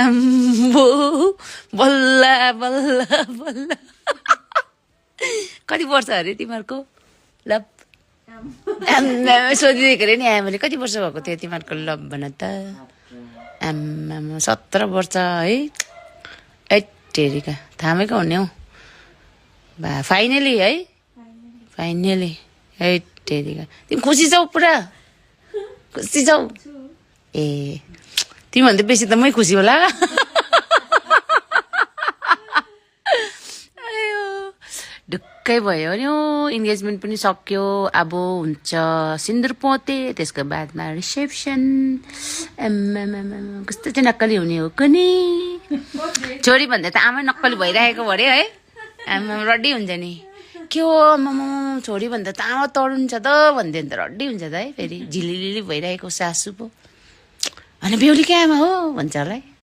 आम्बो बल्ल बल्ल बल्ल कति वर्ष अरे तिमीहरूको लभ सोधिदिएको अरे नि आमाले कति वर्ष भएको थियो तिमीहरूको लभ भन त आम्मा 17 वर्ष है एटेरिका थामेको हुने हौ बा फाइनली है फाइनली एटेरिका तिमी खुसी छौ पुरा खुसी छौ ए तिमीभन्दा बेसी त मै खुसी होला ढुक्कै भयो नि इन्गेजमेन्ट पनि सक्यो अब हुन्छ सिन्दुर पोते त्यसको बादमा रिसेप्सन कस्तो चाहिँ नक्कली हुने हो कुनै छोरी भन्दा त आमै नक्कली भइरहेको भरे है आमा रड्डी हुन्छ नि के हो आमा छोरी भन्दा त आमा तरुन्छ त भन्दैन त रड्डी हुन्छ त है फेरि झिलिलिली भइरहेको सासु पो अनि बेहुली के आमा हो भन्छ होला है